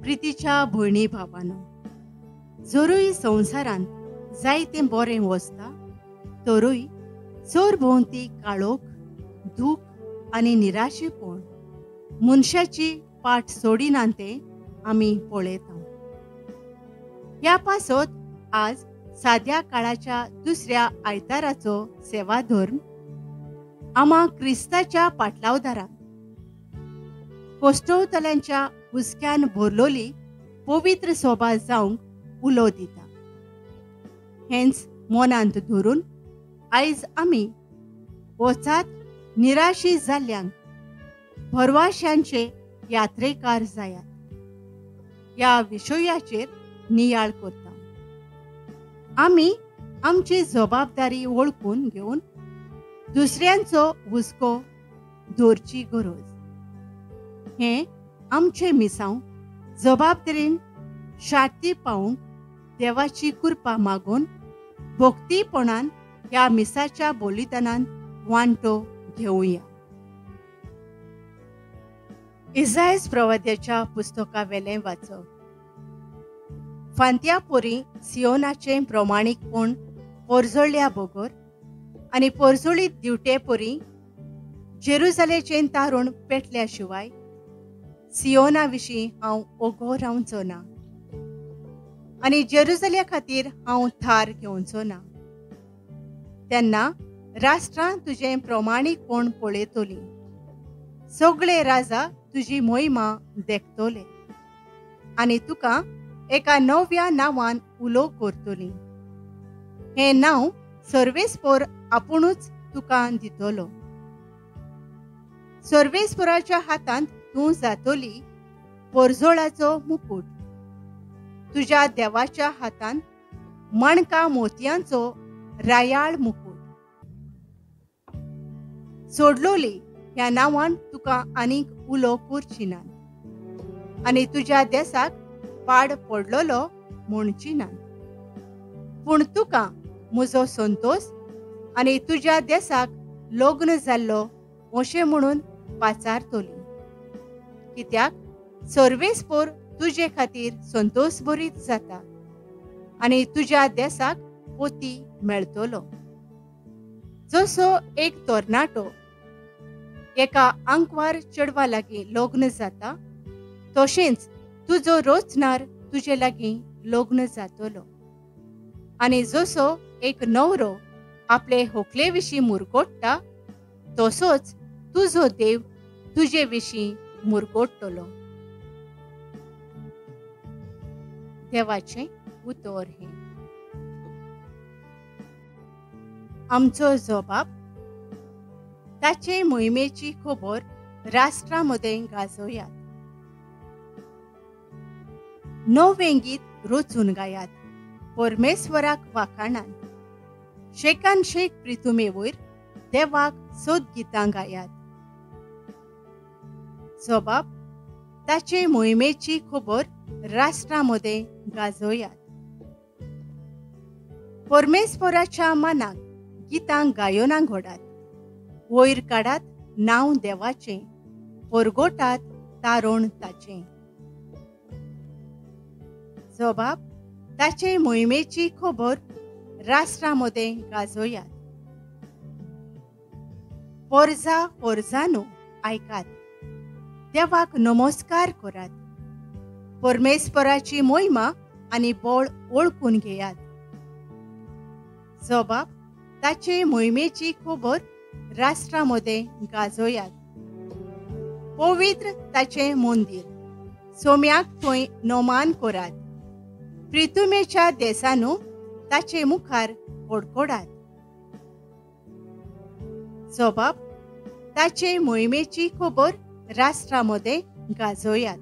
प्रितीच्या भयणी भावानो, जरूय संवसारांत जायतें बरें वचता तरूय सरभोंवती काळोख, दूख आनी निराशेपण मनशाची पाठ सोडिना तें आमी पळयता. ह्या पासत आज साद्या काळाच्या दुसऱ्या आयताराचो सेवा धर्म आमा क्रिस्ताच्या पाटलावदारान कोश्टवतल्यांच्या हुस्क्यान भरलोली पवित्र सोबा जावंक उलो दिता. हेंच मनांत धरून आयज आमी वचात निराशी जाल्ल्यांक भरवाश्यांचे यात्रेकार जायात ह्या विशयाचेर नियाळ करता. आमी आमची जबाबदारी वळखून घेवन दुसऱ्यांचो हुस्को दवरची गरज. हें आमचें मिसांव जबाबदारीन शांती पावूंक देवाची कृपा मागून भक्तीपणान ह्या मिसाच्या बलिदानान वांटो घेवया. इजायस प्रवाद्याच्या पुस्तका वेलें वाचप. फांत्या पोरी सियोनाचें प्रमाणीकपण पोरजळ्ळ्या बगर आनी पोरजोळीत दिवटे पोरी जेरुजालेचें तारुण पेटल्या शिवाय सियोना विशीं हांव ओगो रावचो ना आनी जेरुजाल्या खातीर हांव थार घेवचो ना. तेन्ना राष्ट्रां तुजें प्रमाणीकपण पळयतलीं, सगळे राजा तुजी मोहिमा देखतले आनी तुका एका नव्या नांवान उलो करतली. हें नांव सर्वेस्पोर आपुणूच तुका दितलो. सर्वेस्पोराच्या हातांत तूं जातली पोरजोळाचो मुकूट, तुज्या देवाच्या हातांत माणका मोतयांचो रायाळ मुकूट. सोडलोली ह्या नांवान तुका आनीक उलो करची नात आनी तुज्या देसाक पाड पडलोलो म्हणची नात. पूण तुका म्हजो संतोष आनी तुज्या देसाक लग्न जाल्लो अशें म्हणून पाचारतली, कित्याक सर्वेस्पोर तुजे खातीर संतोष भरीत जाता आनी तुज्या देसाक पोती मेळटलो. जसो एक तरणाटो एका आंकवार चेडवा लागीं लग्न जाता तशेंच तुजो रोचणार तुजे लागीं लग्न जातलो. आनी जसो एक नवरो आपले होकले विशीं मुरगोट्टा तसोच तुजो देव तुजे विशीं मुरगोट्टलो. देवाचें उतर हें. आमचो जबाब ताचे मोहिमेची खबर राष्ट्रां मदें गाजोयात. नवें गीत रचून गायात, परमेश्वराक वाखाणान शेकान शेक प्रितुमे वयर देवाक सोद गितां गायात. जबाब ताचे मोहिमेची खबर राष्ट्रां मदें गाजोयात. परमेश्वराच्या मनाक गितां गायोना घोडात, वयर काडात नांव देवाचें, परगोटात तारण ताचें. जबाब ताचे मोहिमेची खबर राष्ट्रां मदें गाजोयात. पोरजा पोरजानो आयकात, देवाक नमस्कार करात, परमेश्वराची मोहिमा आनी बळ वळखून घेयात. जबाब ताचे मोहिमेची खबर राष्ट्रां मदें गाजोयात. पवित्र ताचें मंदीर सोम्याक थंय नमान करात, प्रितुमेच्या देसानू ताचे मुखार कडकडात. जबाब ताचे मोहिमेची खबर राष्ट्रां मदें गाजोयात.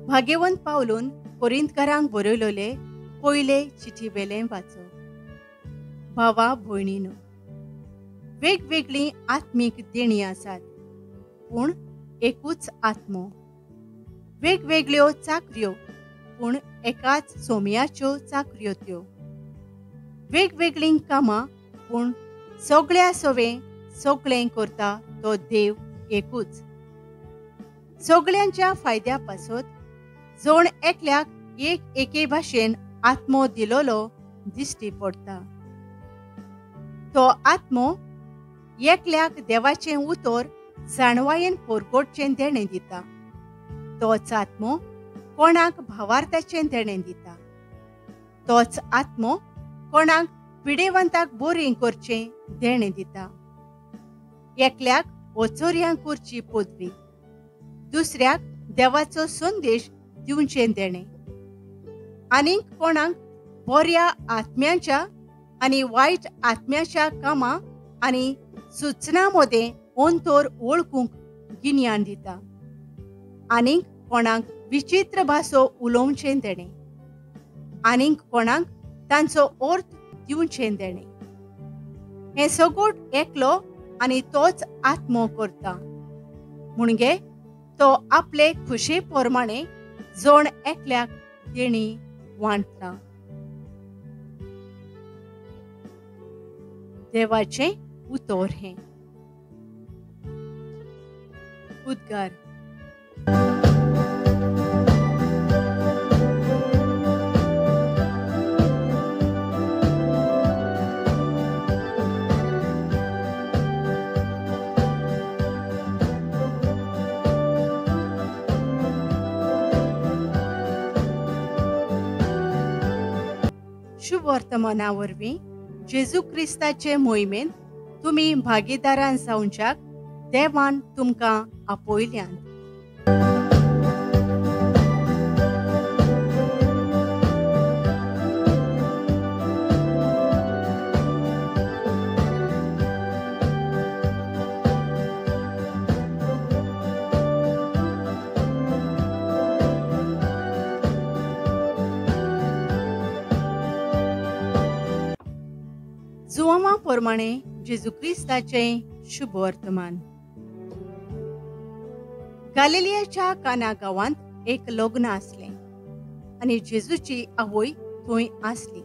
भाग्यवंत पावलून कोरिंतकारांक बरयलोले पयले चिठी वेलें वाचो. भावा भयणीनो, वेगवेगळीं आत्मीक देणीं आसात पूण एकूच आत्मो. वेगवेगळ्यो चाकऱ्यो पूण एकाच सोम्याच्यो चाकऱ्यो त्यो. वेगवेगळीं कामां पूण सगळ्या सवें सगळें करता तो देव एकूच. सगळ्यांच्या फायद्या पासत जण एकल्याक एक एके भाशेन आत्मो दिलोलो दिश्टी पडटा. तो आत्मो एकल्याक देवाचें उतर जाणवायेन परगटचें देणें दिता. तोच आत्मो कोणाक भावार्थाचें देणें दिता. तोच आत्मो कोणाक पिडेवंताक बोरीं करचें देणें दिता. एकल्याक ओचोर्यांक करची पदवी, दुसऱ्याक देवाचो संदेश दिवचें देणें, आनीक कोणाक बऱ्या आत्म्याच्या आनी वायट आत्म्याच्या कामां आनी सुचना मदें अंतर वळखूंक गिन्यान दिता. आनीक कोणाक विचित्र भासो उलोवचें देणें, आनीक कोणाक तांचो अर्थ दिवचें देणें. हें सगळें एकलो आनी तोच आत्मो करता. म्हणजे तो आपले खुशे प्रमाणे जण एकल्याक देणी वांटता. देवाचें उतर हें. उद्गार. शुभवर्तमाना वरवीं जेजू क्रिस्ताचे मोहिमेंत तुमी भागीदारां जावच्याक देवान तुमकां आपयल्यान. जुवामा प्रमाणे जेजू क्रिस्ताचें शुभवर्तमान. गालिलियाच्या काना गांवांत एक लग्न आसलें आनी जेजूची आवय थंय आसली.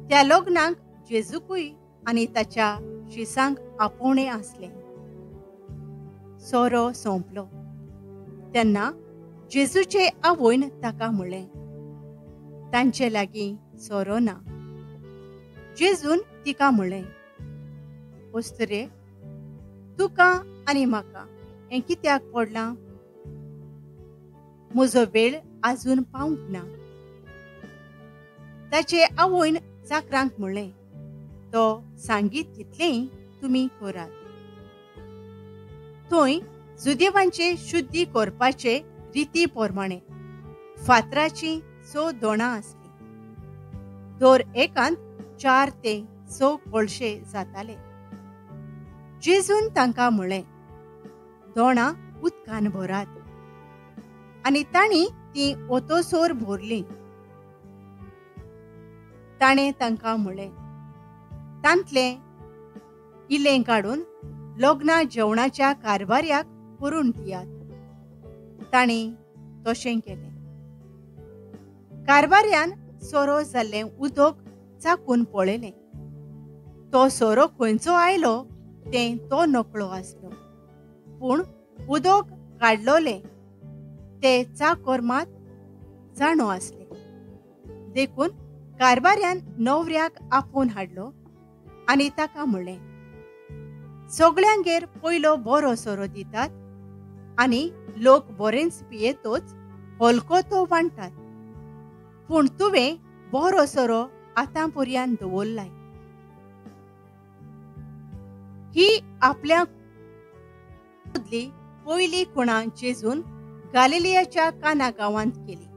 त्या लग्नाक जेजूकूय आनी ताच्या शिसांक आपोवणें आसलें. सोरो सोंपलो तेन्ना जेजूचे आवयन ताका म्हणलें, तांचे लागीं सोरो ना. जेजून तिका म्हणलें, अस्तुरे, तुका आनी म्हाका हें कित्याक पडलां? म्हजो वेळ आजून पावंक ना. ताचे आवयन चाकरांक म्हणलें, तो सांगीत तितलेंय तुमी करात. थंय जुदेवांचे शुद्धी करपाचे रिती प्रमाणे फातराचीं 6 दोणां आसलीं. दर एकांत 4 ते 6 कोळशे जाताले. जेजून तांकां म्हणलें, दोणां उदकान भरात. आनी तांणी तीं ओतोसोर भरलीं. ताणें तांकां म्हणलें, तांतलें इलें काडून लग्ना जेवणाच्या कारभार्याक करून दियात. तांणी तशें केलें. कारभार्यान सोरो जाल्लें उदक चाकून पळयलें. तो सोरो खंयचो आयलो तें तो नकळो आसलो, पूण उदक काडलोलें ते चाकर मात जाणो आसले. देखून कारभार्यान न्हवऱ्याक आपोवन हाडलो आनी ताका म्हणलें, सगळ्यांगेर पयलो बरो सोरो दितात आनी लोक बरेंच पियेतोच हलको तो वांट्टात, पूण तुवें बरो सोरो आतां पर्यान दवरलाय. ही आपल्या मदली पयली खुणा जेजून गालिलियाच्या काना गांवांत केली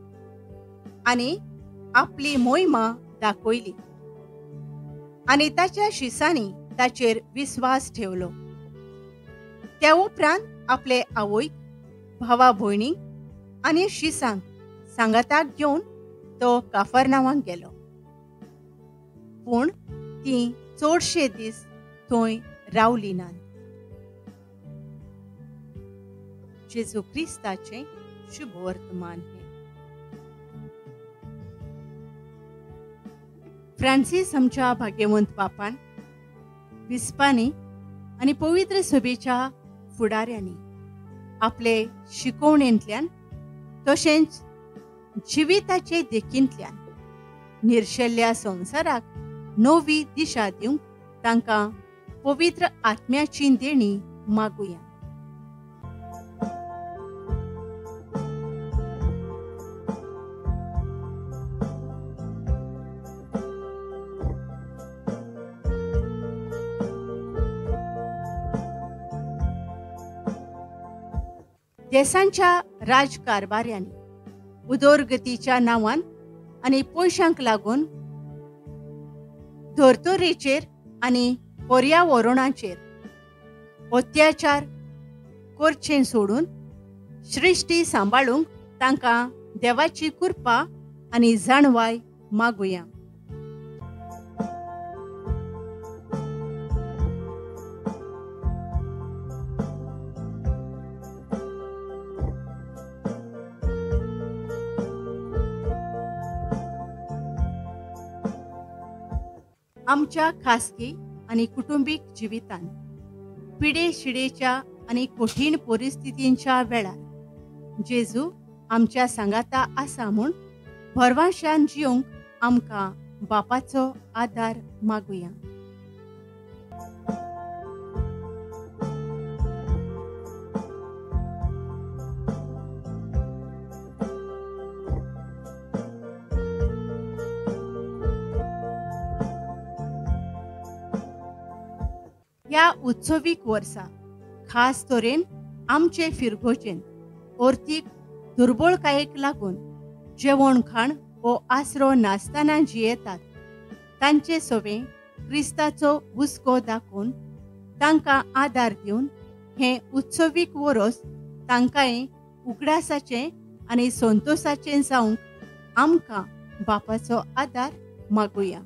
आनी आपली मोहिमा दाखयली आनी ताच्या शिसांनी ताचेर विस्वास ठेवलो. त्या उपरांत आपले आवयक, भावा भयणीक आनी शिसांक सांगाताक घेवन तो काफरनावाक गेलो. पूण ती चडशे दीस थंय रावली नात. जेजू क्रिस्ताचें शुभवर्तमान हें. फ्रांसीस आमच्या भाग्यवंत बापान, बिस्पांनी आनी पवित्र सभेच्या फुडाऱ्यांनी आपले शिकवणेंतल्यान तशेंच जिविताचे देखींतल्यान निर्शेल्ल्या संवसाराक नवी दिशा दिवंक तांकां पवित्र आत्म्याची देणी मागुया. देशांच्या राजकारभाऱ्यांनी उदरगतीच्या नांवान आनी पयशांक लागून धर्तरेचेर आनी पर्यावरणाचेर अत्याचार करचें सोडून सृश्टी सांबाळूंक तांकां देवाची कृपा आनी जाणवाय मागुया. आमच्या खासगी आनी कुटुंबीक जिवितान पिडे शिडेच्या आनी कठीण परिस्थितींच्या वेळार जेजू आमच्या सांगाता आसा म्हूण भरवाशान जिवंक आमकां बापाचो आदार मागुया. ह्या उत्सवीक वर्सा खास तरेन आमचे फिरगोचेन अर्थीक दुर्बळकायेक लागून जेवण खाण हो आसरो नासतना जियेतात तांचे सवे क्रिस्ताचो हुस्को दाखोवन तांकां आदार दिवन हें उत्सवीक वरस तांकांय उगडासाचें आनी संतोशाचें जावंक आमकां बापाचो आदार मागुया.